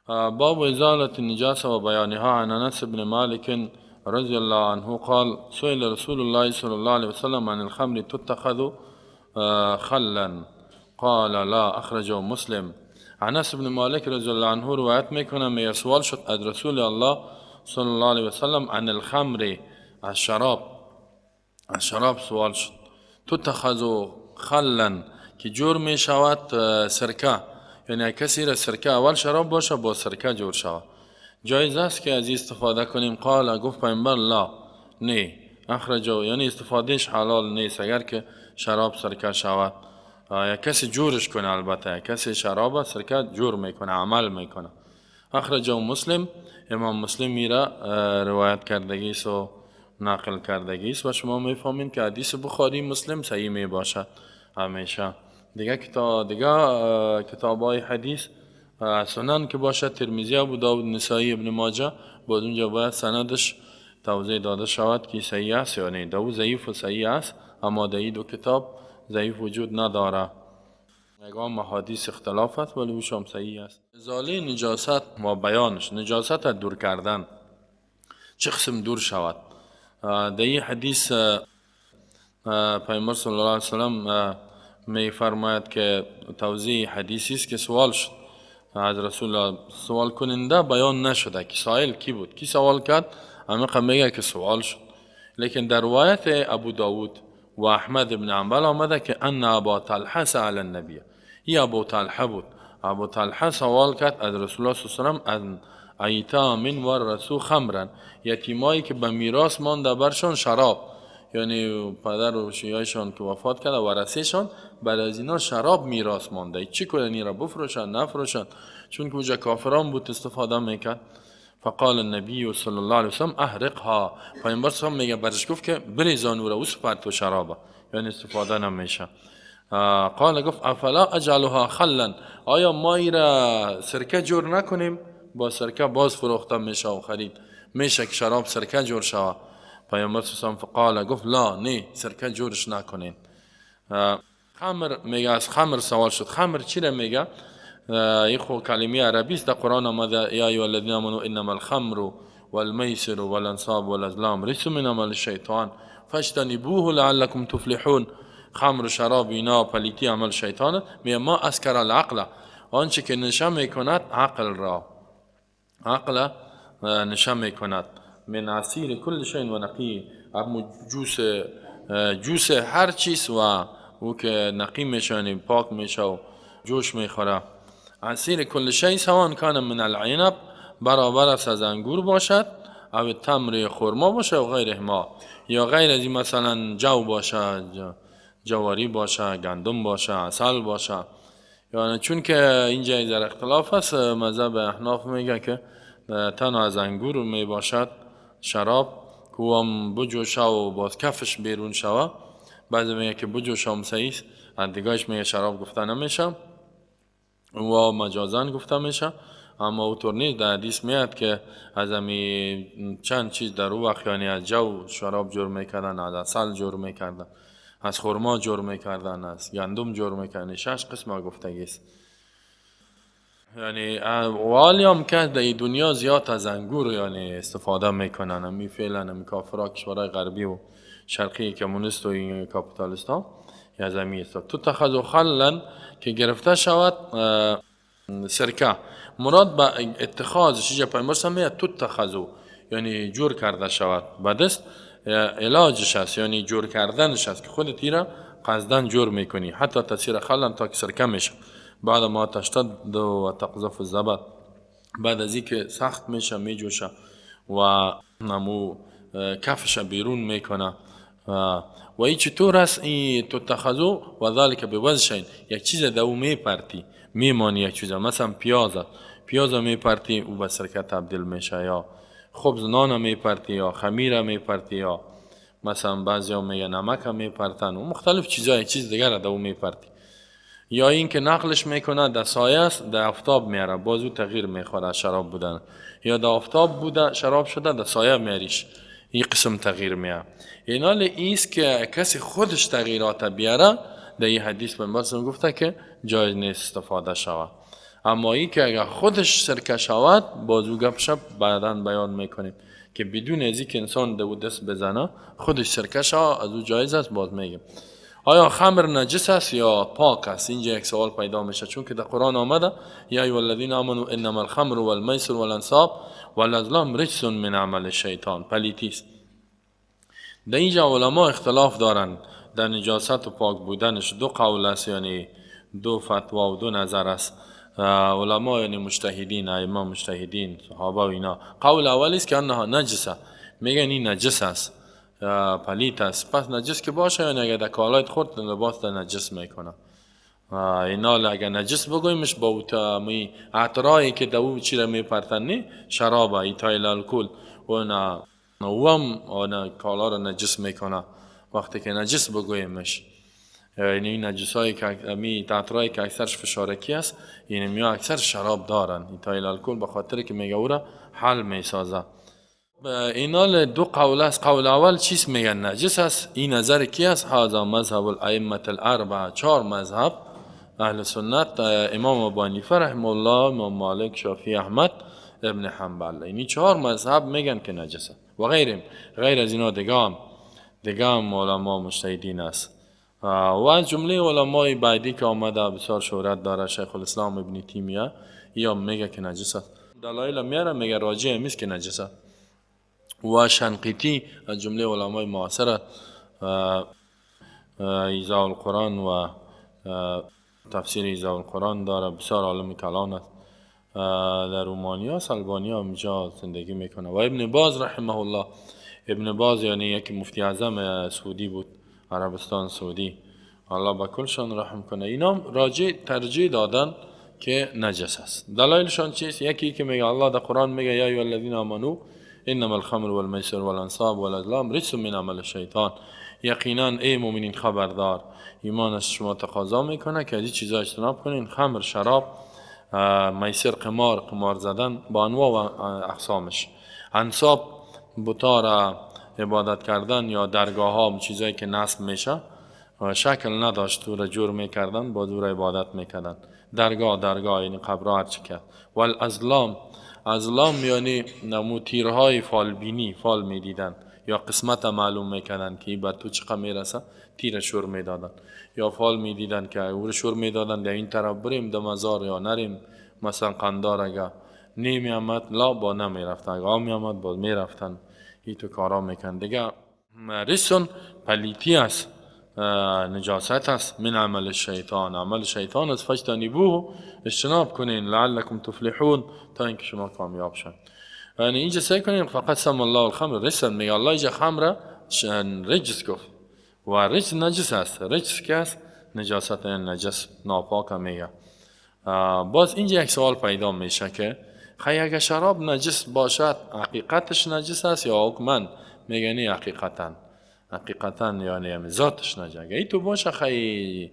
باب إزالة النجاسة وبيانها. عن أنس بن مالك رضي الله عنه قال: سئل رسول الله صلى الله عليه وسلم عن الخمر تتخذ خلا، قال: لا. أخرجه مسلم. انس بن مالک رضی الله عنه روایت میکنه، میگه سوال شد از رسول الله صلی الله علیه وسلم، عن الخمر، از شراب، از شراب سوال شد، تتخذ خلا، که جور می شود سرکه، یعنی کسی را سرکه، اول شراب باشه، با سرکه جور شود، جایز است که از استفاده کنیم؟ قال، گفت پیامبر: لا، نه. أخرجه، یعنی استفادهش حلال نیست اگر که شراب سرکه شود یا کسی جورش کنه. البته کسی شراب سرکه جور میکنه، عمل میکنه. أخرجه مسلم. امام مسلم میره روایت کردگی و نقل کردگی است و شما میفهمید که حدیث بخاری، مسلم صحیح می باشد همیشه. دیگه کتاب، دیگه کتاب های حدیث، سنن که باشد، ترمذی، ابو داود، نسائی، ابن ماجه، باز اونجا باید سندش توضیح داده شود که صحیح است یا نه. دو ضعیف و صحیح است، اما در دو کتاب ضعیف وجود نداره. یگان احادیث اختلاف است، ولی اوش هم صحیح است. ازاله نجاست و بیانش، نجاست دور کردن چه قسم دور شود؟ در این حدیث پیامبر صلی الله علیه وسلم می فرماید که توضیح حدیثی است که سوال شد از رسول الله. سوال کننده بیان نشده که سائل کی بود، کی سوال کرد. همه میگه که سوال شد، لیکن در روایت ابو داود و احمد بن حنبل آمده که أن أبا طلحة سأل النبي، ای ابو طلحه بود. ابو طلحه سوال کرد از رسول الله صلی الله علیه و عن أيتام ورثوا خمرا، یتیمایی که به میراث مانده برشان شراب، یعنی پدر و شیایشان که وفات کرده، ورثهشان بعد از اینا شراب میراث مانده، چی کنن؟ این را بفروشن، نفروشن؟ چون که اونجا کافران بود، استفاده میکرد. فقال النبي صلى الله عليه وسلم: أهرقها. پیامبر صلی میگه برش گفت که بریزان او را، تو شرابه، یعنی استفاده نمیشه. قال، گفت: أفلا أجعلها خلا، آیا ما ای را سرکه جور نکنیم؟ با سرکه باز فروخته میشه و خرید میشه که شراب سرکه جور شوه. پیامبر صلی الله فقال، گفت: لا، نه، سرکه جورش نکنین. خمر، میگه از خمر سوال شد. خمر چی را میگه؟ این خو کلمه عربی است. در قرآن آمده: يا أيها الذين آمنوا إنما الخمر والميسر والأنصاب والأزلام رجس من عمل الشيطان فاجتنبوه لعلكم تفلحون. خمر و شراب اینا پلیتی عمل شیطان. میگه ما أسكر العقل، آنچه که نشه میکند عقل را، عقل نشه میکند. من عصير كل شيء ونقيه، juice، juice هر چیز و او که نقی میشه، یعنی پاک میشه و جوش میخوره. عصير كل شيء سواء كان من العنب، برابر است از انگور باشد، أو التمر، خرما باشه، و غيرهما، یا غیر از این، مثلا جو باشه، جواری باشه، گندم باشه، عسل باشه. یعنی چون که اینجا در اختلاف است، مذهب احناف میگه که تنها از انگور می باشد شراب که هم بجوشه و باز کفش بیرون شوه. بعضی میگه که بجوشه هم صحیح است، دیگهش میگه شراب گفته نمیشه و مجازا گفته میشه. اما اوطور نیست. در حدیث میاد که از امی چند چیز در او وقت، یعنی از جو شراب جور میکردن، از عسل جور میکردن، از خرما جور میکردن، از گندم جور میکردن. شش قسم گفتگی است. یعنی والی هم که در دنیا زیاد از انگور یعنی استفاده میکنن، امی فعلا امی کافرها، کشورهای غربی و شرقی کمونیست و این کاپیتالیست ها از امی است. تتخذ خلا، که گرفته شود سرکه. مراد به اتخاذ چیزا، پیامبر میگه تتخذ، یعنی جور کرده شود به دست، علاجش است، یعنی جور کردنش است که خودت را قصدن جور میکنی. حتى تصير خلا، تا که سرکه میشه. بعد ما تشتد و تقذف الزبد، بعد از اینکه سخت میشه، میجوشه و نمو کفش بیرون میکنه. و این چطور است این تتخذ؟ و ذلك بوضع شيء، یک چیز دو میپرتی، میمانی یک چیز، مثلا پیاز، پیاز میپرتی، او به سرکه تبدیل میشه، یا خبز، نان میپرتی، یا خمیر میپرتی، یا مثلا بعضی ها میگه نمک میپرتن و مختلف چیزای، چیز دیگر دو میپرتی، یا اینکه نقلش میکنه، در سایه است، در آفتاب میاره، باز او تغییر میخوره شراب بودن، یا در آفتاب بوده شراب شده، در سایه میاریش، این قسم تغییر میاره. اینال ایست که کسی خودش تغییرات بیاره، در این حدیث پیامبر گفته که جایز نیست استفاده شود. اما ای که اگر خودش سرکه شود، باز او گپش بعدا بیان میکنیم که بدون از اینکه انسان دو دست بزنه خودش سرکه شود، از او جایز است. باز میگیم آیا خمر نجس است یا پاک است؟ اینجا یک سوال پیدا میشه، چون که در قرآن آمده یا ایها الذین آمنوا انما الخمر والمیسر والانصاب والازلام رجس من عمل الشیطان، پلیتی است. در اینجا علما اختلاف دارند در نجاست و پاک بودنش. دو قول است، یعنی دو فتوا و دو نظر است. علما یعنی مجتهدین، ائمه مجتهدین، صحابه و اینا. قول اول است که انها نجسه، میگن این نجس است، پلیت است. پس نجس که باشه، یعنی اگر در کالایت خورد لباس در نجس میکنه. اینا اگر نجس بگویمش با می عطرایی که دو چی را میپرتن، نه شراب ایتایل الکل و نه وم نه کالا را نجس میکنه. وقتی که نجس بگویمش، یعنی این نجس هایی که می عطرایی که اکثرش فشارکی است، یعنی می اکثر شراب دارن ایتایل الکل، به خاطر که میگه او را حل میسازه. اینا دو قول است. قول اول چیست؟ میگن نجس است. این نظر کی است؟ هذا مذهب الائمه الاربعه، چهار مذهب اهل سنت، امام ابو حنیفه رحمه الله، امام مالک، شافعی، احمد ابن حنبل. اینی چهار مذهب میگن که نجسه و غیرهم، غیر از اینا دیگه هم علما مجتهدین است. و از جمله علمای بعدی که آمده بسیار شهرت داره شیخ الاسلام ابن تیمیه، یا میگه که نجس است. دلایل میاره، میگه راجع همیست که نجسه. و شنقیطی از جمله علمای معاصر، ایضاح القرآن و تفسیر ایضاح القرآن داره، بسیار عالم کلان است، در رومانیا، سلبانیا اینجا زندگی میکنه. و ابن باز رحمه الله، ابن باز یعنی یکی مفتی اعظم سعودی بود، عربستان سعودی، الله به کلشان رحم کنه. اینا راجع ترجیح دادن که نجس است. دلایلشان چیست؟ یکی که میگه الله در قرآن میگه یا ایها الذین آمنو انما الخمر والمیسر والانصاب والازلام رجس من عمل الشیطان. یقینا ای مؤمنین خبردار، ایمان از شما تقاضا میکنه که از این چیزا اجتناب کنین، خمر، شراب، میسر، قمار، قمار زدن با انواع و اقسامش، انصاب، بتا را عبادت کردن یا درگاه ها، چیزایی که نصب میشه شکل نداشت، او را جور میکردن، با او را عبادت میکردن، درگاه، درگاه یعنی قبر، هرچی کرد. والازلام، ازلام یعنی نمو تیرهای فالبینی، فال میدیدن یا قسمت معلوم میکردن که بر تو چقدر میرسه، تیر شور میدادن، یا فال میدیدن که او شور میدادن در این طرف بریم در مزار یا نریم. مثلا قندار اگه نمی آمد لا با نمیرفتن، اگه آ می آمد باز میرفتن، این تو کارا میکن دیگه. رسون پلیتی است، نجاست است، من عمل الشیطان، عمل شیطان است. فاجتنبوه، اجتناب کنین، لعلکم تفلحون، تا اینکه شما کامیاب شن. یعنی اینجا سعی کنین فقط سم الله الخمر رجسا، میگه الله اینجا خمر رجس گفت و رجس نجس است. رجس که است نجاست، یعنی نجس ناپاک میگه. باز اینجا یک سوال پیدا میشه که خی اگه شراب نجس باشد حقیقتش نجس است یا حکما؟ میگه نه، حقیقتا، حقیقتا یعنی ذاتش نجس. اگه ای تو باشه خی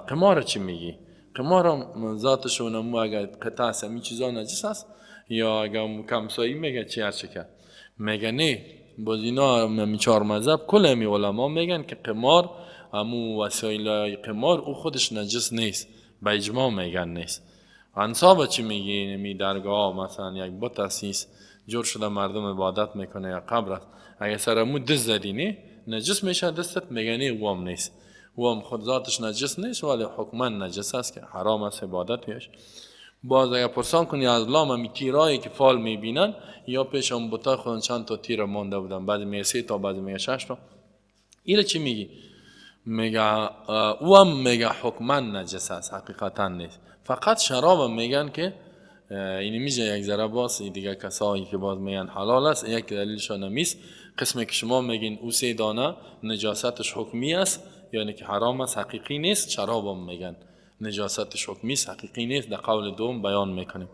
قمار چی میگی؟ قمار هم ذاتش اونمو اگه قطع است این چیزا نجس است، یا اگه کمسایی میگه چی هرچی که میگه نه. باز اینا می چهار مذهب کل همی علما میگن که قمار همو وسایل قمار او خودش نجس نیست، به اجماع میگن نیست. انصاب چی میگی؟ می درگاه مثلا یک بت است جور شده مردم عبادت میکنه یا قبر است، اگه سرمو دست زدی نه نجس میشه دستت؟ میگه نه، او هم نیست، او هم خود ذاتش نجس نیست ولی حکما نجس است که حرام است عبادتش. باز اگر پرسان کنی از لام همی تیرایی که فال میبینن یا پیش هم بتای خودن چند تا تیر مانده بودن، بعضی میگه 3 تا، بعضی میگه 6 تا، ایره چی میگی؟ میگه او هم میگه حکما نجس است، حقیقتا نیست. فقط شراب هم میگن که اینی میشه یک ذره باز دیگه کسایی که باز میگن حلال است، یک دلیلشان نیست. قسمی که شما میگین او 3 دانه نجاستش حکمی است، یعنی که حرام است، حقیقی نیست. شراب هم میگن نجاستش حکمی است، حقیقی نیست. در قول دوم بیان میکنیم.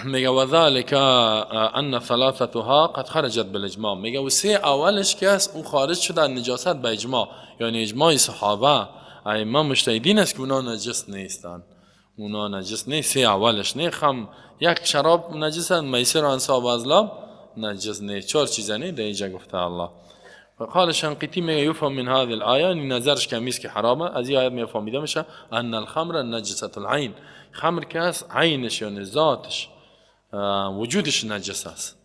میگه و ذلك ان ثلاثتها قد خرجت بالاجماع. میگه و 3 اولش که است او خارج شده نجاست به اجماع، یعنی اجماع صحابه ائمه مجتهدین است که اونا نجس نیستن، اونا نجس نیست. 3 اولش نه، خم یک شراب نجس است، میسر و انصاب ازلام نجس نیست. 4 چیز نه در اینجا گفته الله. قال شنقیطی میگه یفهم من هذه الآیه، یعنی نظرش کمی است که حرامه، از این آیه میفهمیده میشه ان الخمر نجسة العین، خمر که است عینش یعنی ذاتش وجودش نجس است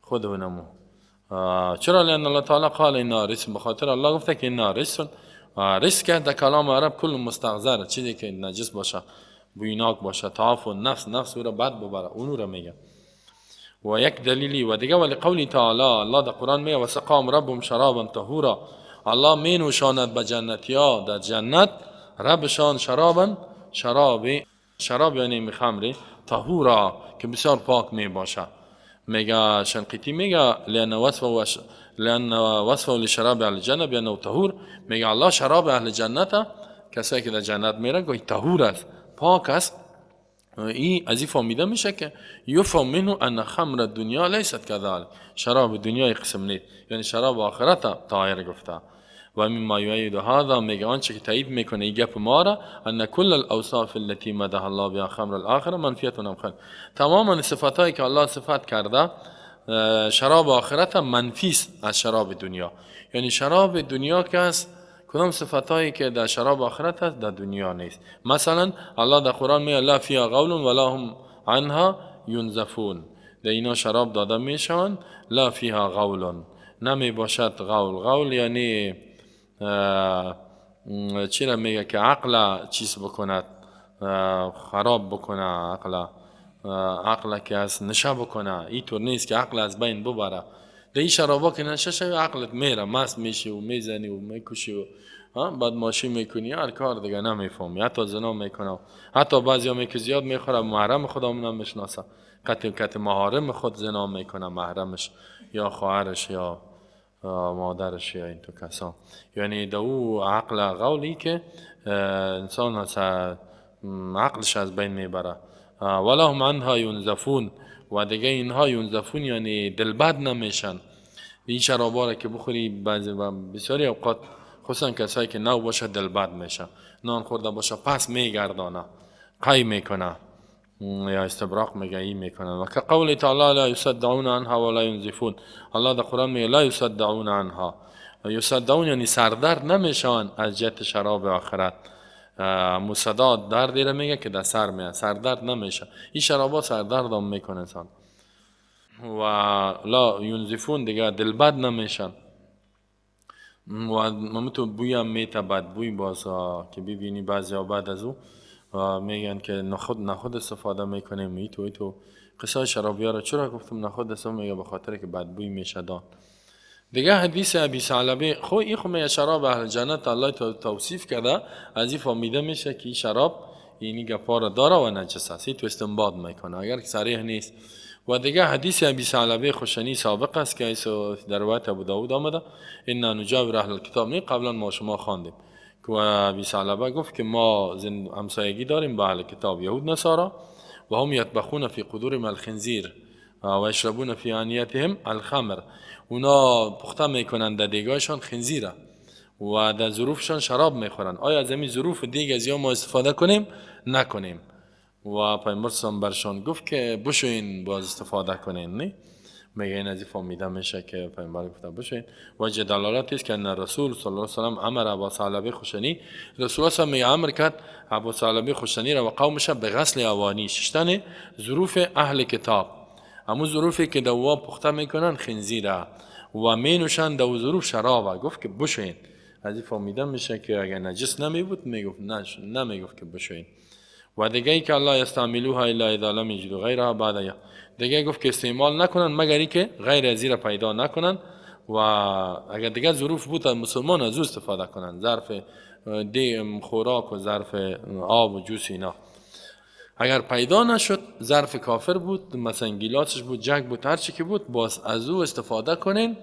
خود اونمو. چرا؟ لان الله تعالی قال انا رجس، بخاطر الله گفته که انا رجس، رجس که در کلام عرب کل مستغذر، چیزی که نجس باشه، بویناک باشه، تعاف نفس، نفس او را بد ببره، اونو را میگه. و یک دلیلی و دیگه ولی قولی تعالی، الله در قرآن میگه و سقام ربهم شرابا طهورا، الله می نوشاند به جنتیا در جنت ربشان شرابا، شراب، شراب یعنی خمر، طهورا که بسیار پاک می باشه. میگه شنقیطی میگه لان وصفه لشراب اهل الجنه بانه طهور، میگه الله شراب اهل جنت، کسایی که در جنت میره گوی طهور است، پاک است. این از این فهمیده میشه که یفهم منه ان خمر الدنیا لیست کذلک، شراب دنیای قسم نیست، یعنی شراب آخرت طاهر گفته. و مما یؤید هذا، میگه آنچه که تایید میکنه این گپ ما را، ان کل الاوصاف التي مدح الله بها خمر الاخره منفیه عن خمر، تماما صفاتایی که الله صفت کرده شراب آخرت منفی است از شراب دنیا، یعنی شراب دنیا که است کدام صفتایی که در شراب آخرت هست در دنیا نیست. مثلا الله در قرآن میگه لا فیها غول ولا هم عنها ینزفون، در اینا شراب داده میشوند، لا فیها غول، نمی باشد غول، غول یعنی چی را میگه که عقل چیز بکند، خراب بکنه، عقل، عقل که از نشه بکنه، اینطور نیست که عقل از بین ببره. در این شرابا که نشه شوی عقلت میره، مست میشی و میزنی و میکشی و بعد ماشین میکنی، هر کار دیگه نمیفهمی، حتی زنا میکنه، حتی بعضی ها که زیاد میخوره محرم خودمون هم میشناسه، قتل کت محارم خود زنا میکنه، محرمش یا خواهرش یا مادرش یا این تو کسا، یعنی در او عقل غولی که انسان عقلش از بین میبره. ولا هم عنها ینزفون، و دیگه اینها ینزفون یعنی دلبد نمیشن. این شرابا را که بخوری بعضی بسیاری اوقات خصوصا کسایی که نو باشه دلبد میشه، نان خورده باشه پس میگردانه، قی میکنه یا استبراق میگه، این میکنه. و که قول تعالی لا یصدعون عنها ولا ینزفون، الله در قرآن میگه لا یصدعون عنها، یصدعون یعنی سردرد نمیشن از جهت شراب آخرت، مصداد دردی را میگه که در سر میاد، سردرد نمیشه، این شرابا سردرد هم میکنه انسان. و لا ینزفون دیگه دلبد نمیشن و ممتو بوی هم میته، بد بوی باز که ببینی بعضی ها بعد از او میگن که نخود استفاده میکنیم، ای تو ای تو قصه شرابی ها را چرا گفتم نخود استفاده میگه، به خاطر که بد بوی میشه دان. دیگه حدیث ابی ثعلبه، خو این خو میگه شراب اهل جنت الله توصیف کرده، از این فهمیده میشه که این شراب اینی گپا را داره و نجس است، این تو استنباط میکنه اگر که صریح نیست. و دیگه حدیث ابی ثعلبه خشنی سابق است که در روایت ابو داود آمده، انا نجاور اهل الکتاب، نی قبلا ما شما خواندیم که ابی ثعلبه گفت که ما همسایگی داریم با اهل کتاب یهود نصارا، و هم یطبخون فی قدورهم الخنزیر و یشربون فی آنیتهم الخمر، اونا پخته میکنن در دیگایشان خنزیره و در ظروفشان شراب میخورن، آیا از این ظروف دیگ از یا ما استفاده کنیم نکنیم؟ و پیامبر صلی برشان گفت که بشوین باز استفاده کنین، نه میگه این از این فهمیده میشه که پیامبر گفته بشوین. وجه دلالت است که ان رسول صلی الله علیه و سلم امر ابا ثعلبه خشنی، رسول الله میگه امر کرد ابو ثعلبه خشنی را و قومش به غسل اوانی، شستن ظروف اهل کتاب، همون ظروفی که دوا پخته میکنن خنزیره و می نوشن دو ظروف شرابه، گفت که بشوین. از این فهمیده میشه که اگر نجس نمی بود میگفت نمیگفت که بشوین. و دیگه ای که الله یستعملوها الا اذا لم یجدوا غیرها بعد، دیگه گفت که استعمال نکنن مگر اینکه غیر از این پیدا نکنن، و اگر دیگه ظروف بود مسلمان از او استفاده کنن، ظرف دی خوراک و ظرف آب و جوس اینا. اگر پیدا نشد ظرف کافر بود، مثلا گیلاسش بود، جگ بود، هر چی که بود، باز از او استفاده کنین،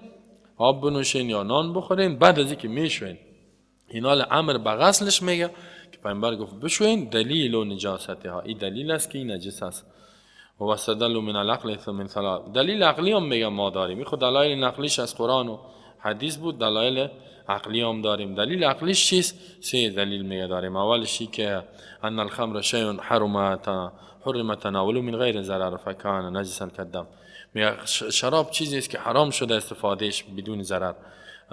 آب بنوشین یا نان بخورین، بعد از اینکه میشوین. اینا امر به غسلش میگه که پیامبر گفت بشوین، دلیل و نجاستها، این دلیل است که این نجس است. و استدلوا من العقل من ثلاث، دلیل عقلی هم میگه ما داریم، این خود دلایل نقلیش از قرآن و حدیث بود، دلایل عقلی هم داریم. دلیل عقلیش چیست؟ سه دلیل میگه داریم. اولش که ان الخمر شیء حرم تناوله من غیر ضرر فکان نجسا کالدم، میگه شراب چیزی است که حرام شده استفادهش بدون ضرر،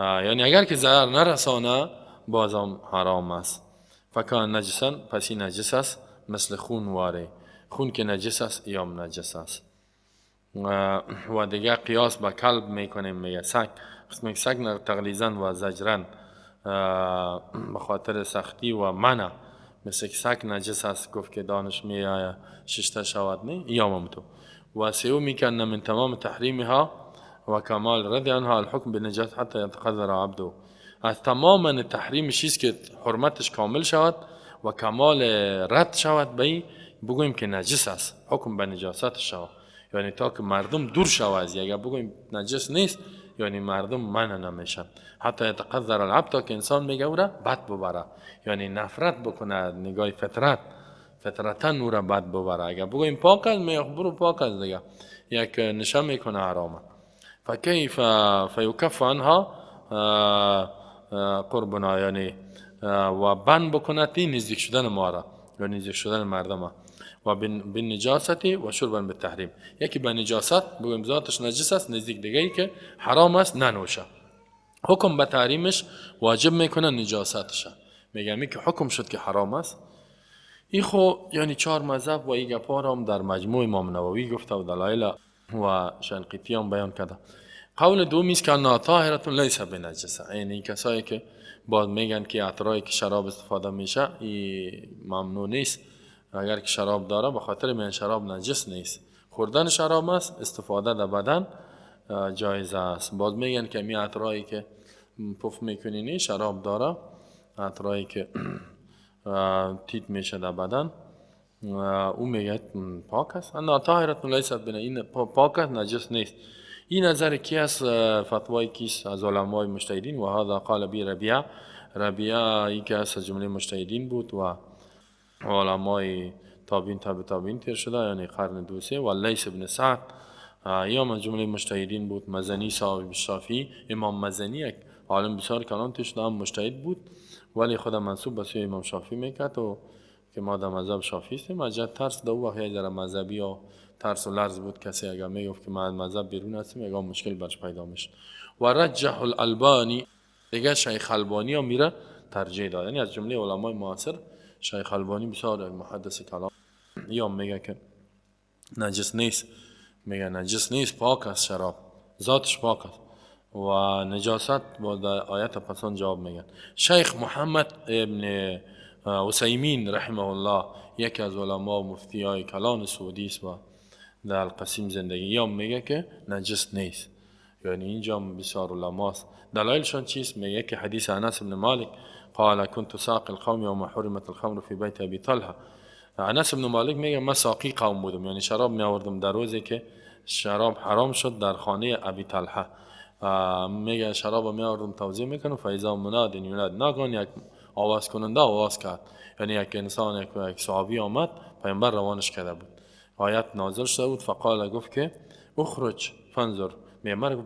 یعنی اگر که ضرر نرسانه بازم حرام است. فکان نجسن، پس این نجس است، مثل خون واره، خون که نجس است ایام نجس است. و دیگه قیاس با کلب میکنیم، میگه سگ، قسم سگ تغلیظا و زجرا به خاطر سختی و منع، مثل که سگ نجس است، گفت که دانش می ششته شود نه ایام تو. و سومی که من تمام تحریمها و کمال رد عنها الحکم بالنجاست حتی یتقذر عبده، از تمام تحریمش چیز که حرمتش کامل شود و کمال رد شود به بگوییم که نجس است، حکم به نجاست شود، یعنی تا که مردم دور شود. اگر بگوییم نجس نیست یعنی مردم منع نمیشن. حتی یتقذر العبد، تا که انسان میگه او را بد ببره، یعنی نفرت بکنه، نگاه فطرت، فطرتا او را بد ببره. اگر بگوییم پاک است، میگه برو پاک است دیگه، یک نشه میکنه حرامه. فکیف فیکف عنها قربنا، یعنی و بند بکنه نزدیک شدن ما را یا نزدیک شدن مردم و به نجاستی و شربا به تحریم. یکی به نجاست بگویم ذاتش نجس است، نزدیک دیگه ای که حرام است ننوشه، حکم به تحریمش واجب میکنه نجاستش. میگم که حکم شد که حرام است. این خو یعنی چهار مذهب و این گپا را هم در مجموع امام نووی گفته و دلایل و شنقیطی هم بیان کرده. قول دومی است که انها طاهرة لیس بنجسه، یعنی کسایی که باز میگن که عطرایی که شراب استفاده میشه این ممنوع نیست، اگر که شراب داره به خاطر من شراب نجس نیست، خوردن شراب است، استفاده در بدن جایز است. باز میگن که می عطرایی که پف میکنی نی شراب داره، عطرایی که تیت میشه در بدن او میگه پاک است، انها طاهرة لیست بنا، این پاک است نجس نیست. این نظر کی است؟ فتوای کیست از علمای مجتهدین. و هذا قال بی ربیعه، ربیعه یکی از جمله مجتهدین بود و علمای تابعین تابع تابعین تیر شده، یعنی قرن دوسه. و لیث بن سعد یا من جمله مجتهدین بود. مزنی صاحب شافعی، امام مزنی یک عالم بسیار کلان تیر شده، هم مجتهد بود ولی خود منسوب به سوی امام شافعی میکرد و که ما در مذهب شافعی هستیم. از جهت ترس در وقت در مذهبی یا ترس و لرز بود، کسی اگر میگفت که ما از مذهب بیرون هستیم یگان مشکل برش پیدا میشه. و رجح الالبانی، دیگه شیخ البانی هم میره ترجیح داد، یعنی از جمله علمای معاصر شیخ البانی بسیار محدث کلام، یا میگه که نجس نیست، میگه نجس نیست، پاک است شراب، ذاتش پاک است و نجاست با در آیت پسان جواب میگن. شیخ محمد ابن عثیمین رحمه الله یکی از علما و مفتی های کلان سعودی است و در القسیم زندگی، یا میگه که نجس نیست، یعنی اینجا بسیار علماست. دلایلشان چیست؟ میگه که حدیث انس بن مالک قال كنت ساقي القوم يوم حرمت الخمر في بيت ابي طلحه. انس بن مالک میگه من ساقی قوم بودم، یعنی شراب می آوردم در روزی که شراب حرام شد در خانه ابی طلحه. میگه شراب می آوردم توزیع میکنم، فاذا مناد یناد، ناگهان یک آواز کننده آواز کرد، یعنی یک انسان یک صحابی آمد، پیامبر روانش کرده بود، آیت نازل شده بود. فقال گفت که اخرج فانظر، میگه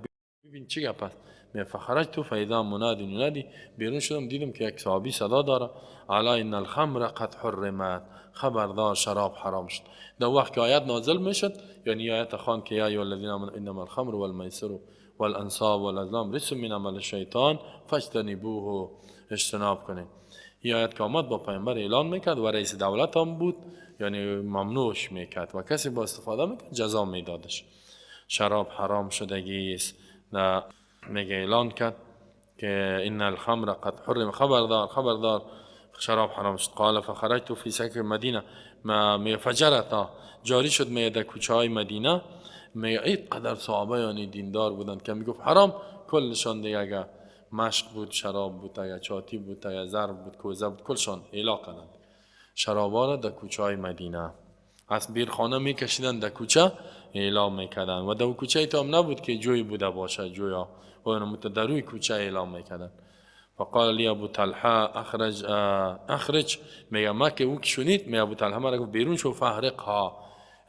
ببین چی گپ است. می فخرجت فاذا مناد ینادی، بیرون شدم دیدم که یک صحابی صدا داره، الا ان الخمر قد حرمت، خبردار شراب حرام شد. در وقت که آیت نازل میشد، یعنی آیت خان که یا ایها الذین آمنوا انما الخمر والمیسر والانصاب والازلام رجس من عمل الشیطان فاجتنبوه، اجتناب کنید. این آیت که آمد با پیامبر اعلان میکرد و رئیس دولت هم بود، یعنی ممنوعش میکرد و کسی با استفاده میکرد جزا میدادش. شراب حرام شدگی است. میگه اعلان کرد که ان الخمر قد حرم، خبردار خبردار شراب حرام شد. قال فخرجت فی سکر مدینه، ما فجرت، جاری شد می در کوچه های مدینه. میگه اینقدر صحابه یعنی دیندار بودند که میگفت حرام، کلشان دیگه اگه مشک بود شراب بود، اگه چاتی بود، اگه ظرف بود، کوزه بود، کلشان اعلا کردند شرابا را در کوچه های مدینه. از بیرخانه میکشیدن در کوچه اعلام میکردن و در کوچه ای هم نبود که جوی بوده باشه، جویا و در روی کوچه اعلام میکردن. فقال لی ابو طلحه اخرج اخرج، میگه ما که او شنید، میگه ابو طلحه مرا گفت بیرون شو فحرقها،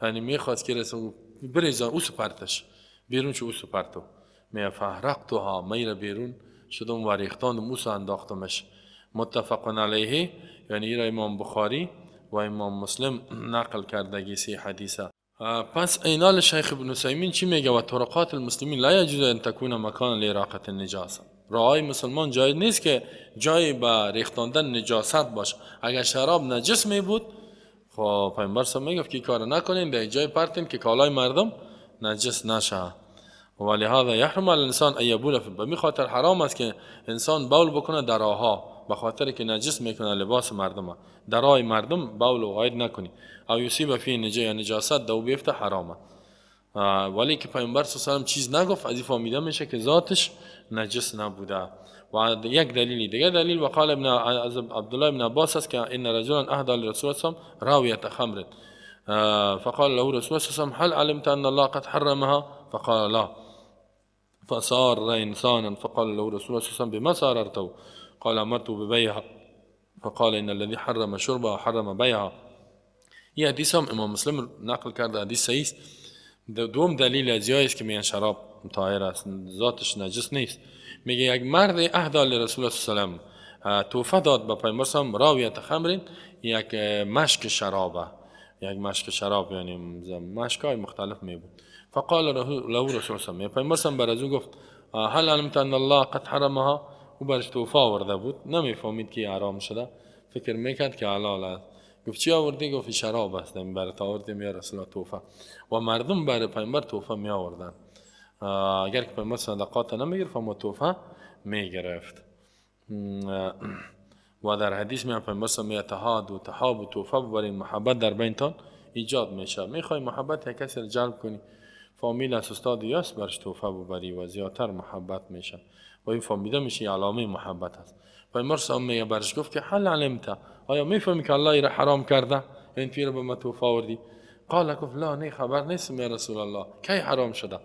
یعنی میخواست که رسول بریزان او سپرتش، بیرون شو او سپرتو. میگه فحرقتها، میره بیرون شدم و ریختاندم او انداختمش. متفق علیه، یعنی ایرا امام بخاری و امام مسلم نقل کردگی سی حدیثه. پس اینال شیخ ابن عثیمین چی میگه؟ و طرقات المسلمین لا یجوز ان تکون مکان لاراقه النجاسه. راهای مسلمان جای نیست که جای به ریختاندن نجاست باشه. اگر شراب نجس می بود خب پیامبر صلی میگفت که کار نکنین، در جای پرتین که کالای مردم نجس نشه. ولهذا یحرم علی الانسان ان یبول فی، به می خاطر حرام است که انسان بول بکنه در راهها، به خاطر که نجس میکنه لباس مردم. در راه مردم بول و غاید نکنی او یصیب فی نجاست دو بیفته حرامه. ولی که پیامبر صلی الله علیه و چیز نگفت، از این فهمیده میشه که ذاتش نجس نبوده. و یک دلیلی دیگه دلیل وقال ابن عبدالله ابن عباس است که ان رجلا اهدى لرسول الله صلی الله علیه و راویه خمر فقال له رسول الله صلی الله علیه و هل علمت ان الله قد حرمها فقال لا فصار انسانا فقال له رسول الله صلی الله علیه و بما ساررته قال امرته ببيعها فقال ان الذي حرم شربها حرم بيعها. این حدیث هم امام مسلم نقل کرده، حدیث صحیح است. دوم دلیل از است که میگن شراب طاهر است، ذاتش نجس نیست. میگه یک مرد اهدا لرسول الله صلی الله علیه و توفه داد به پیامبر صلی الله علیه و راویت خمر، یک مشک شرابه، یک مشک شراب یعنی مشک های مختلف می بود. فقال له رسول الله صلی الله علیه و پیامبر صلی بر از او گفت هل علمت ان الله قد حرمها؟ او برش توفه آورده بود، نمیفهمید که حرام شده، فکر میکرد که حلال است. گفت چی آوردی؟ گفت شراب است، این برات آوردیم یا رسول الله توفه. و مردم برای پیامبر توفه می آوردن، اگر که پیامبر صدقات نمیگرفت اما توفه میگرفت. و در حدیث می پیامبر صلی الله علیه و تهاد و تحاب و توفه ببرین، محبت در بینتان ایجاد میشه. میخوای محبت یک کسی را جلب کنی، فامیل از استاد یاس برش توفه ببری و زیادتر محبت میشه و این فهمیده میشه علامه محبت است. پیامبر صلی الله علیه و برش گفت که هل علمت، آیا میفهمی که الله را حرام کرده؟ این پیر به ما توفه آوردی؟ قال گفت لا، نه خبر نیستم یا رسول الله، کی حرام شده؟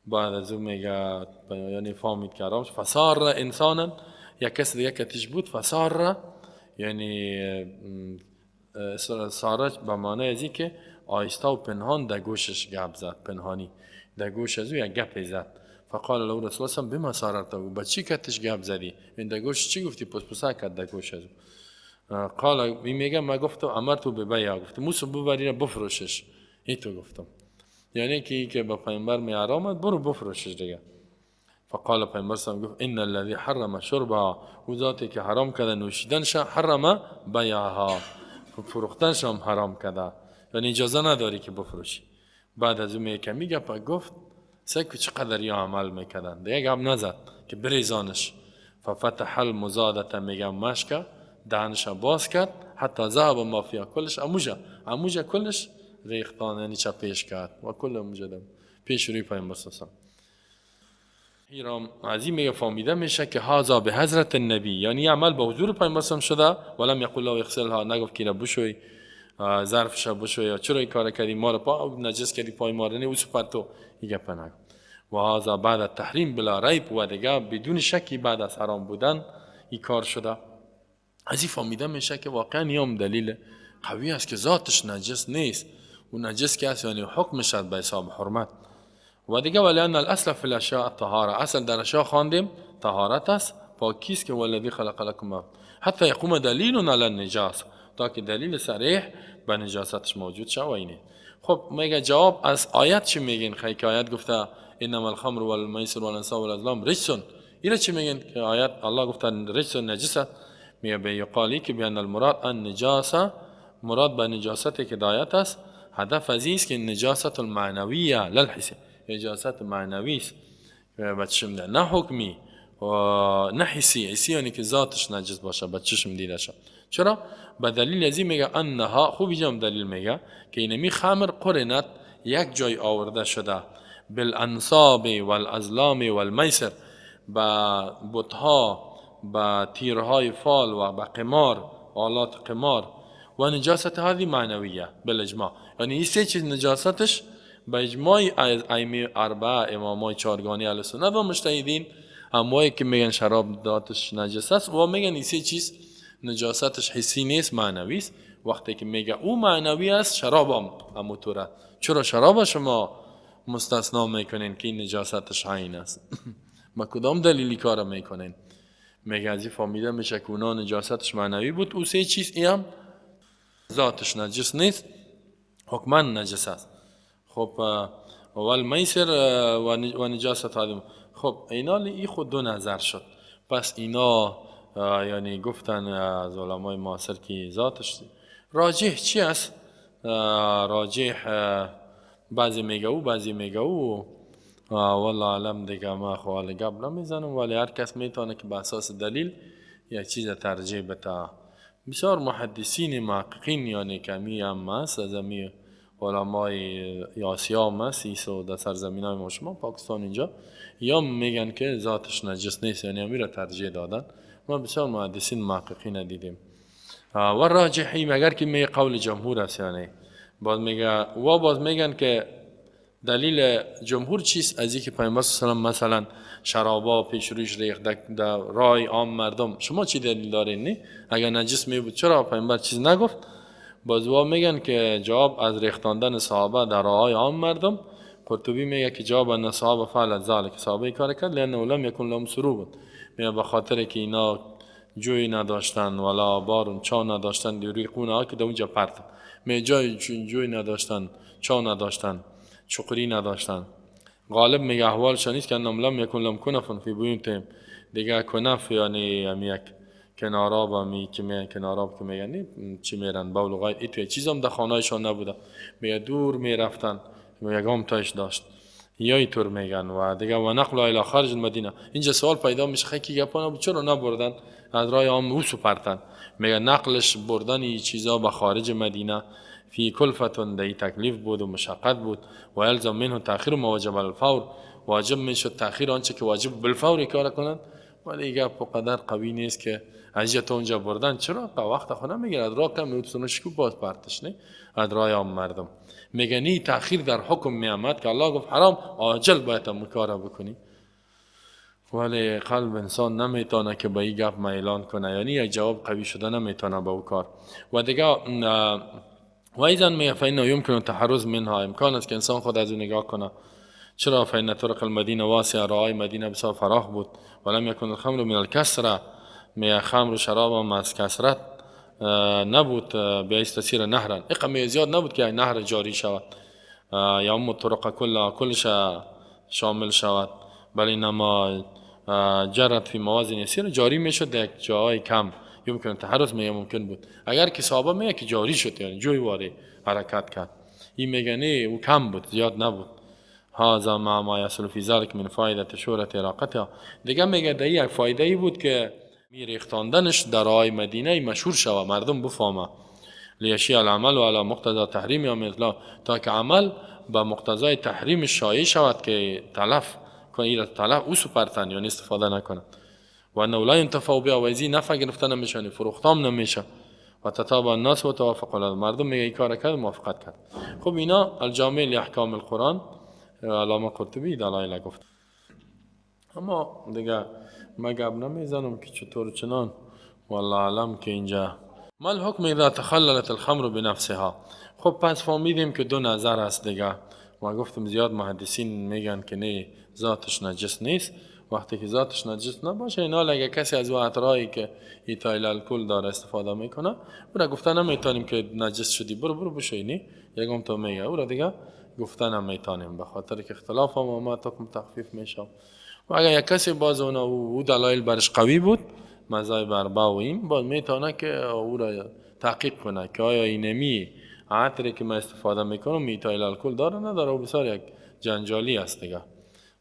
بعد از اون میگه یعنی فهمید که حرام شد. فصار انسانا، یک کس دیگه کتش بود، فصار یعنی ساره به معنی از که آیستا و پنهان در گوشش گپ زد، پنهانی در گوش از او یک گپ زد. فقال له رسول الله بما ساررت، با چی کتش گپ زدی؟ این در گوش چی گفتی؟ پس پسک کرد در گوش از او. قال این میگه ما گفتم امرتو ببیع، گفتم موسی ببری بفروشش، این تو گفتم، یعنی که با پیامبر می آمد برو بفروشش دیگه. فقال پیامبر صلی الله علیه و گفت ان الذي حرم شربها، او ذاتی که حرام کرده نوشیدنش، حرم بیعها، فروختنش هم حرام کرده، یعنی اجازه نداری که بفروشی. بعد از اون میگه میگه گفت سکو چقدر یا عمل میکردن دیگه، گپ نزد که بریزانش. ففتح المزادة، میگه مشکه دهنش باز کرد، حتی ذهب ما فیها، کلش اموجه کلش ریختان، یعنی چه پیش کرد و کل اموجه دم پیش روی پیامبر صلی الله علیه و ایرام از این میگه فهمیده میشه که هذا به حضرت النبی، یعنی عمل با حضور پیامبر صلی شده، ولم یقل له اغسلها، نگفت که بشوی ظرفش بشوی یا چرا این کار کردی، ما رو پا نجس کردی پای ما رو، نه اوسو پرتو، این گپ نگفت. و هذا بعد التحریم بلا ریب، و دیگه بدون شکی بعد از حرام بودن این کار شده. از این فهمیده میشه که واقعا یام دلیل قوی است که ذاتش نجس نیست، و نجس که است یعنی حکمش به حساب حرمت. و دیگه ولان الاصل فی الاشیاء الطهاره، اصل در اشیاء خواندیم طهارت است، پاکی است که والذی خلق لکم حتی یقوم دلیل علی النجاس، تا که دلیل صریح به نجاستش موجود شه. و اینه خب میگه جواب از آیت چی میگین؟ خیلی که آیت گفته انما الخمر والمیسر والانصاب والازلام رجس، اینا چی میگن که آیت الله گفته رجس نجسه؟ میگه به یقالی که بیان المراد النجاسه، مراد به نجاستی که دایت است، هدف از این است که نجاست المعنویه للحسه، نجاست معنوی است به چشم ده، نه حکمی و نه حسی، حسی یعنی که ذاتش نجس باشه به چشم دیده شه. چرا؟ به دلیل از این میگه انها، خوب اینجا هم دلیل میگه که اینمی خمر قرنت یک جای آورده شده بالانصاب والازلام والمیسر، به بتها، به تیرهای فال و به قمار، آلات قمار. و نجاست هذه معنویه بالاجماع، یعنی این سه چیز نجاستش به اجماع ائمه اربعه، امامای چهارگانه اهل سنت و مجتهدین، همایی که میگن شراب ذاتش نجس است و میگن این سه چیز نجاستش حسی نیست معنوی است. وقتی که میگه او معنوی است، شراب هم همونطوره. چرا شراب شما مستثنا میکنین که این نجاستش عین است؟ ما کدام دلیلی کار میکنین؟ میگه از این فهمیده میشه که اونا نجاستش معنوی بود، او سه چیز این هم ذاتش نجس نیست، حکما نجس است. خب والمیسر و نجاست هذه خب اینا ای خود دو نظر شد. پس اینا یعنی گفتن از علمای معاصر که ذاتش راجح چی است؟ راجح بعضی میگه او، بعضی میگه او، والله علم دیگه ما خو گپ نمیزنم، ولی هر کس میتونه که به اساس دلیل یک چیز ترجیح بده. بسیار محدثین محققین یعنی کمی هم هست، از امی علمای آسیا هم هست، ایسو در سرزمین های ما شما پاکستان اینجا یا میگن که ذاتش نجس نیست، یعنی امی را ترجیح دادن. ما بسیار محدثین محققین دیدیم. و راجحی مگر که می قول جمهور است، یعنی باز میگه و باز میگن که دلیل جمهور چیست؟ از اینکه پیامبر صلی الله علیه و مثلا شرابا پیش روش ریخت در رای عام مردم، شما چی دلیل دارین؟ نه اگر نجس می بود چرا پیامبر چیز نگفت؟ باز وا میگن که جواب از ریختاندن صحابه در رای عام مردم، قرطبی میگه که جواب ان صحابه فعل ذلک، صحابه کار کرد لانه لم یکن لهم سرور، میگه به خاطر که اینا جوی نداشتن ولا بارون چا نداشتن، یریقونه ها که در اونجا پرت می جای جوی نداشتن، چا نداشتن، چقری نداشتن. غالب میگه احوالشان نیست که انهم لم یکن لهم کنف فی بیوتهم، دیگه کنف یعنی هم یک کناراب همی که میگن کناراب که میگن چی میرن بول و غیر ایتوی چیزم در خانهایشان نبوده، میگه دور میرفتن یگام تایش داشت یا اینطور میگن. و دیگه و نقل الی خارج المدینه، اینجا سوال پیدا میشه خیلی گپا نبود چرا نبردن از رای عام اوسو پرتن؟ میگه نقلش بردن این چیزا به خارج مدینه فی کلفتون، دی تکلیف بود و مشقت بود، و یلزم منه تأخیر ما وجب الفور، واجب میشد تأخیر آنچه که واجب بالفور کار کنند. ولی گپ قدر قوی نیست که از تا اونجا بردن، چرا وقت خونه میگیره از راه کم میتونش کو باز پرتش نه از رای عام مردم. میگه نی تأخیر در حکم میآمد که الله گفت حرام، عاجل باید هم کار بکنی، ولی قلب انسان نمیتونه که به این گپ میلان کنه، یعنی یک جواب قوی شده نمیتونه به او کار. و دیگه و ایضا میگه فإنه يمكن التحرز منها، امکان است که انسان خود از او نگاه کنه. چرا؟ فإن طرق المدینه واسعه، راهای مدینه بسیار فراخ بود، ولم یکن الخمر من الکثره، میگه خمر و شراب هم از کثرت نبود، بحیث تصیر نهرا، اقا زیاد نبود که نهر جاری شود، یا ام طرق کلش شامل شود، بل انما جرت فی موازن یسیر، جاری میشد در یک جای کم، یمکن تحرز میگه ممکن بود. اگر که صحابه میگه که جاری شد یعنی جوی واری حرکت کرد، این میگه نه او کم بود زیاد نبود. هذا ما یصل فی ذلک من فایده شهرت اراقتها، دیگه میگه در یک فایده ای بود که می ریختاندنش در راه مدینه مشهور شوه، مردم بفهمه، لیشیع العمل و علی مقتضا تحریم یا مثلا، تا که عمل به مقتضای تحریم شایع شود که تلف کنه، ایره تلف او سپرتن یعنی استفاده نکنه. و انه لا ینتفع بها، و ازی نفع گرفته نمیشه، یعنی فروختام نمیشه. و تتابع الناس و توافق، مردم میگه این کار کرد موافقت کرد. خب اینا الجامع لاحکام القرآن علامه قرطبی دلایل گفت. اما دیگه ما گپ نمیزنم که چطور چنان، والله علم که اینجا ما الحکم اذا تخللت الخمر بنفسها. خب پس فهمیدیم که دو نظر است دیگه، ما گفتم زیاد محدثین میگن که نه ذاتش نجس نیست. وقتی که ذاتش نجس نباشه اینا اگه کسی از او عطرایی که ایتایل الکل داره استفاده میکنه، او را گفته نمیتونیم که نجس شدی برو برو بشینی یکم تو میگه، او را دیگه گفته نمیتونیم به خاطر که اختلاف هم آمد حکم تخفیف میشه. و اگر یک کسی باز اونا او دلایل برش قوی بود مذاهب اربعه و این باز میتونه که او را تحقیق کنه که آیا اینمی عطری که من استفاده میکنم ایتایل الکل داره نداره، و بسیار یک جنجالی است دیگه،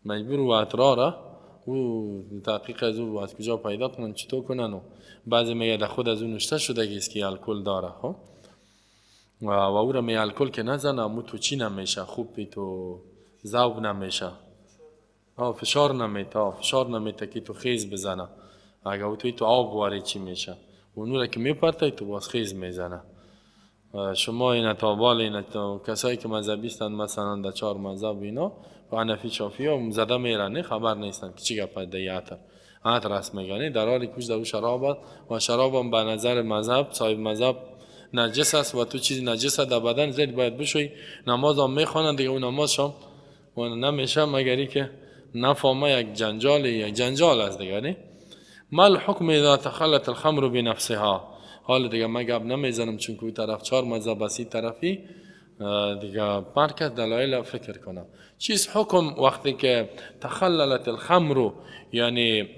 مجبور و عطرا را او تحقیق از او از کجا پیدا کنن چطور کنن. و بعضی میگه در خود از اون نوشته شده که الکل داره، خب و او را می الکل که نزنه مو تو چی نمیشه، خوب تو ذوب نمیشه، فشار نمیته، فشار نمیته که تو خیز بزنه. اگه او توی تو آب واری چی میشه، اونو را که میپرته تو باز خیز میزنه. شما این تابال این کسایی که مذهبی هستند مثلا در چهار مذهب اینا و حنفی شافعی هم زده میرن، خبر نیستن که چی گپ ده عطر عطر است میگن، در حالی که در شراب است و شراب هم به نظر مذهب صاحب مذهب نجس است و تو چیز نجس در بدن زید باید بشوی. نماز هم میخوانند دیگه، اون نماز هم و نمیشه مگر که نفهمه، یک جنجال، یک جنجال است دیگه. نه ما الحکم اذا تخلت الخمر بنفسها. حال دیگه من گپ نمیزنم چون که طرف چهار مذهب است، طرفی دیگه هر دلایل فکر کنه. چیز حکم وقتی که تخللت الخمر، یعنی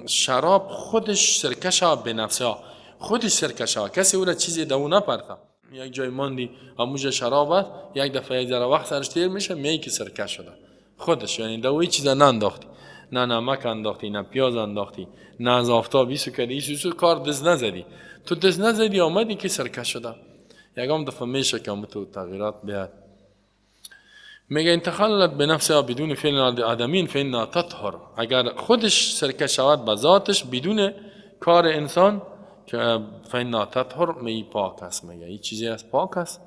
شراب خودش سرکشه به نفسها، خودش سرکشه، کسی او را چیزی دو نپرده. یک جای ماندی همونجا شراب است، یک دفعه یک ذره وقت سرش تیر میشه می که سرکه شده خودش، یعنی دو چیز ننداختی، نه نمک انداختی، نه پیاز انداختی، نه از آفتاب ایسو کردی، ایسو کار دز نزدی، تو دز نزدی آمدی که سرکه شده. یکم دفعه میشه که تو تغییرات بیاد. میگه این تخلت به نفسها بدون فعل آدمین فإنها تطهر، اگر خودش سرکه شود به ذاتش بدون کار انسان که فإنها تطهر، می پاک است. میگه این چیزی است پاک است،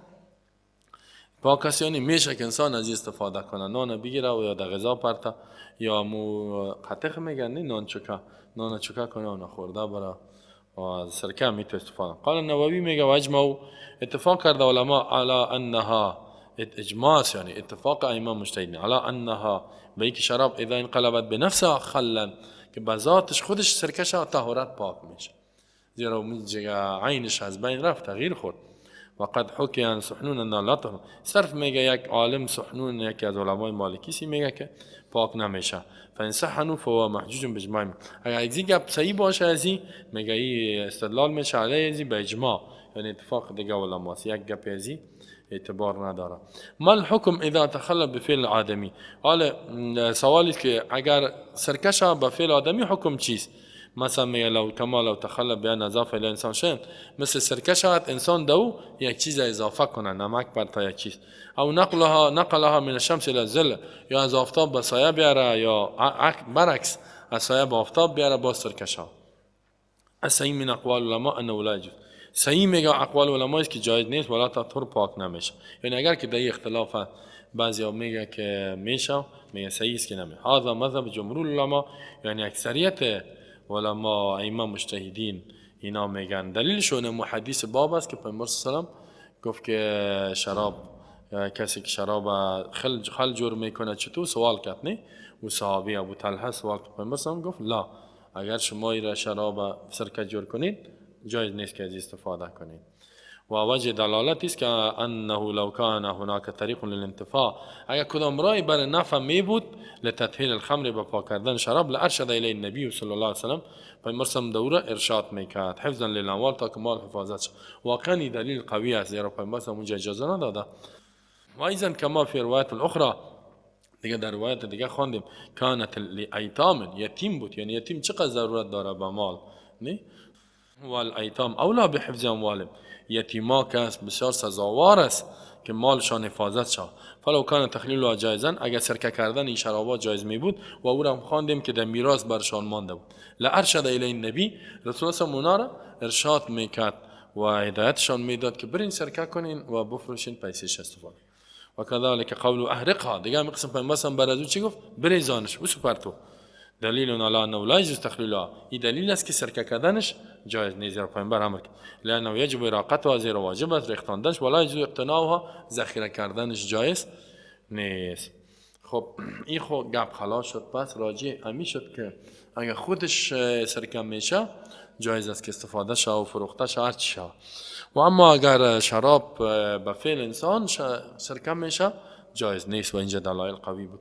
پاک است یعنی میشه که انسان از استفاده کنه، نان بگیره و یا در غذا پرته یا مو قطخ میگن نه نان چکه، نان چکه کنه و نخورده برا و سرکه میتو استفاده. قال النووی میگه واجمعوا، اتفاق کرده علما علی انها اجماع، یعنی اتفاق ائمه مجتهدین علی انها، به اینکه شراب اذا انقلبت بنفسها خلا، که به ذاتش خودش سرکه شود طهارت پاک میشه، زیرا عینش از بین رفت، تغییر خورد. وقد حکی عن سحنون انها لا تطهر، صرف میگه یک عالم سحنون یکی از علمای مالکی سی میگه که پاک نمیشه. فان سحنوا فهو محجوج باجماع، اگر از این گپ صحیح باشه از این میگه این استدلال میشه علیه از به اجماع، یعنی اتفاق دیگه علماست، یک گپ از این اعتبار نداره. ما الحکم اذا تخلى بفعل آدمی، حالا سوالی که اگر سرکه شود به فعل آدمی حکم چیست؟ مثلا میگه لو کما لو تخلى بان اضافه الى انسان شیء، مثل سرکه شود انسان دو یک چیز اضافه کنه، نمک بر تا یک چیز، او نقلها من الشمس الى الظل، یا از آفتاب به سایه بیاره یا برعکس از سایه به آفتاب بیاره باز سرکه شود. الصحیح من اقوال العلماء انه لا يجوز، صحیح میگه اقوال علما است که جایز نیست ولا تطهر پاک نمیشه. یعنی اگر که در اختلاف بعضیا میگه که میشه، میگه صحیح است که نمیشه. هذا مذهب جمهور العلماء، یعنی اکثریت علما ائمه مجتهدین اینا میگن. دلیلشون محدث باب است که پیامبر صلی الله علیه و گفت که شراب کسی که شراب خل جور میکنه چطور سوال کرد نه، و صحابی ابو طلحه سوال کرد، پیامبر صلی الله علیه و گفت لا، اگر شما ایرا شراب سرکه جور کنید جایز نیست که از استفاده کنید. و وجه دلالت است که انه لو کان هناك طریق للانتفاع، اگر کدام رای بر نفع می بود لتطهیر الخمر، به پاک کردن شراب، لارشد الی النبی صلی الله علیه و سلم، پیامبر صلی دوره ارشاد میکرد حفظا للاموال، تا که مال حفاظت شود. واقعا این دلیل قوی است، زیرا پیامبر صلی اونجا اجازه نداده. و ایضا کما فی روایت الاخرى، دیگه در روایت دیگه خواندیم کانت لایتام، یتیم بود، یعنی یتیم چقدر ضرورت داره به مال نه، والایتام اولا بحفظ اموالهم، یتیما که است بسیار سزاوار است که مالشان حفاظت شود. فلو کان تخلیلها جایزا، اگر سرکه کردن این شرابات جایز می بود و او را هم خواندیم که در میراث برشان مانده بود، لارشد الی النبی، رسول الله اونا را ارشاد میکرد و هدایتشان میداد که برین سرکه کنین و بفروشین پیسش استفاده. و کذالک قول احرقها، دیگه هم قسم پیامبر بر از او چی گفت؟ بریزانش و سپرتو. دلیل علی انه لا يجوز تخلیلها، این دلیل است که سرکه کردنش جایز نیست، زیرا پیامبر امر کرد. لانه یجب اراقتها، زیرا واجب است ریختاندنش، ولا یجوز اقتناؤها، ذخیره کردنش جایز نیست. خب این خو گپ خلاص شد. پس راجع همی شد که اگر خودش سرکه میشه جایز است که استفاده شه و فروخته شه هر چی شه، و اما اگر شراب به فعل انسان سرکه میشه جایز نیست. و اینجا دلایل قوی بود.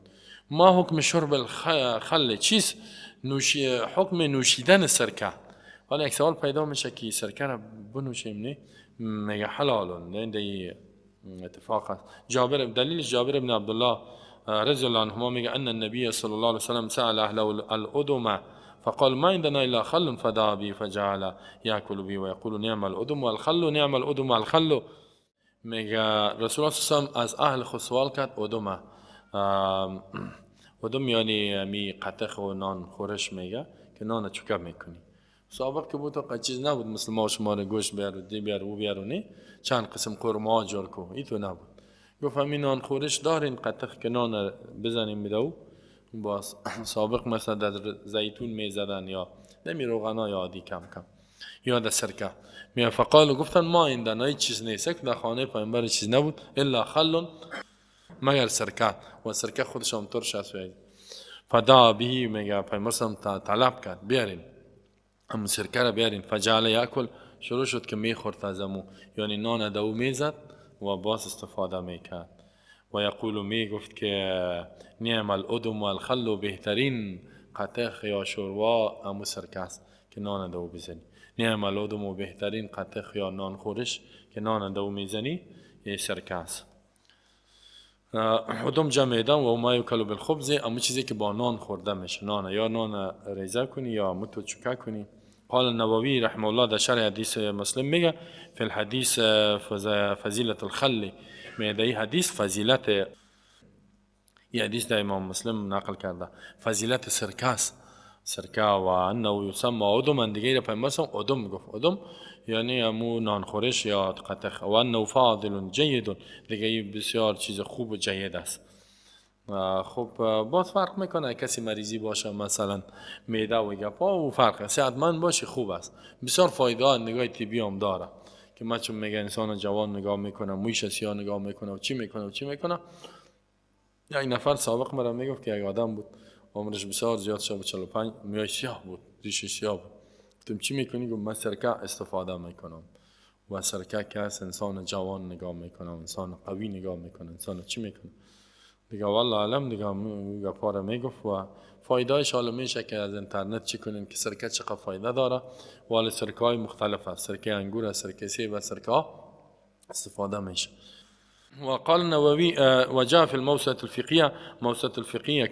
ما حکم شرب الخل، چیست حکم نوشیدن سرکه؟ حالا یک سوال پیدا میشه که سرکه را بنوشیم نه، میگه حلال نه، دی اتفاق است. جابر، دلیل جابر بن عبدالله رضی الله عنهما میگه ان النبی صلی الله علیه وسلم سأل اهل الادمه فقال ما عندنا الا خل فدعا به فجعل یاکل به ويقول نعم الادم والخل نعم الادم والخل. میگه رسول الله صلی الله علیه وسلم از اهل خود سوال کرد ادمه، ادم یعنی می قطخ و نان خورش، میگه که نان چوکه میکنی. سابق که بود تا چیز نبود مثل ما شما رو گوشت بیار و دی بیار و بیار و نه، چند قسم قرمه جور کو، ای تو نبود. گفت همین نان خورش دارین قطخ که نان بزنیم میدو. باز سابق مثلا در زیتون میزدن یا نمی روغنا یا عادی کم کم یا در سرکه. می فقال گفتن ما این دنای چیز نیست، که در خانه پیامبر چیز نبود الا خل، مگر سرکه، و سرکه خودش هم ترش است. فدعا به، میگه پیامبر طلب کرد بیارین هم سرکه را بیارین. فجعل یاکل، شروع شد که میخورد از امو، یعنی نان دو میزد و باز استفاده میکرد. و یقول میگفت که نعم الادم و الخل، بهترین قطخ یا شوروا امو سرکه است که نان دو بزنی. نعم الادم و بهترین قطخ یا نان خورش که نان دو میزنی یه سرکه است. ادم جمع ادم و ما یوکل بالخبز، امو چیزی که با نان خورده میشه، نان یا نان ریزه کنی یا متو چوکه کنی. قال النووي رحمه الله در شرح حدیث مسلم میگه فی الحدیث فضیلت الخل، میگه در حدیث فضیلت، یه حدیث در امام مسلم نقل کرده فضیلت سرکه است، سرکه و انه یسمى ادما، دیگه پیامبر ادم گفت، ادم یعنی امو نان خورش یا قطخ، و انه فاضل جید، دیگه بسیار چیز خوب و جید است. خب باز فرق میکنه کسی مریضی باشه مثلا معده و گپا و فرق صحتمند باشه خوب است، بسیار فایده ها نگاه طبی هم داره که من چون میگه انسان جوان نگاه میکنه، مویش سیاه نگاه میکنه و چی میکنه و چی میکنه. یک نفر سابق مرا میگفت که یک آدم بود عمرش بسیار زیاد شد، 45، مویش سیاه بود، ریشش سیاه بود. گفتم چی میکنی؟ گفت من سرکه استفاده میکنم و سرکه که هست انسان جوان نگاه میکنه، انسان قوی نگاه میکنه، انسان چی میکنه دیگه، والله علم دیگه گپا را میگفت. و فایدهش حالا میشه که از اینترنت چی کنیم که سرکه چقدر فایده داره، و حالا سرکه های مختلف است، سرکه انگور است، سرکه سیب است، سرکه ها استفاده میشه. وقال النووي وجاء في الموسعة الفقهية، موسعة الفقهية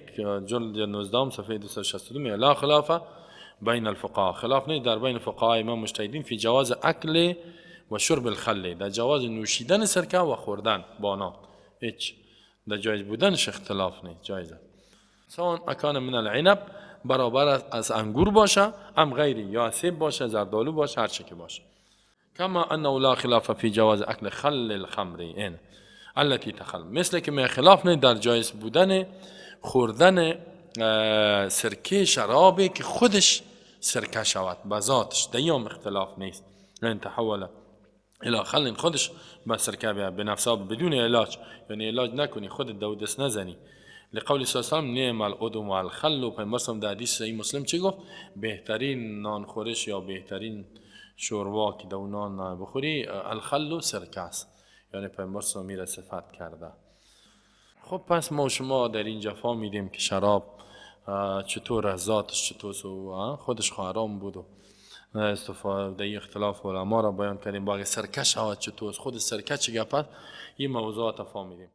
جلد 19 صفحة 262، لا خلاف بين الفقهاء، خلاف نیست در بین فقهای امام مجتهدین فی جواز اکل و شرب الخل، در جواز نوشیدن سرکه و خوردن با نان، هیچ در جایز بودنش اختلاف نیست، جایزه. سواء اکان من العنب، برابر از انگور باشه، ام غیری، یا سیب باشه، زردآلو باشه، هر چی که باشه. کما انه لا خلاف فی جواز اکل خل الخمر این التي تخل، مثل که می خلاف نیست در جایز بودن خوردن سرکه شرابی که خودش سرکه شود به ذاتش، در هم اختلاف نیست. لن تحول الى خل، خودش به سرکه بیاد به نفسه بدون علاج، یعنی علاج نکنی، خودت دو دست نزنی. لقول صلی الله علیه و سلم نعم الادم و الخل، پیامبر صلی در حدیث صحیح مسلم چی گفت؟ بهترین نان خورش یا بهترین شوروا که دو نان بخوری الخل سرکه است، یعنی پیامبر صلی الله علیه و صفت کرده. خب پس ما شما در اینجا فهمیدیم که شراب چطور از ذاتش چطور خودش حرام بود و استفاده اختلاف علما را بیان کردیم، باقی سرکه شود چطور، خود سرکه چی گپ است، این موضوعات فهمیدیم.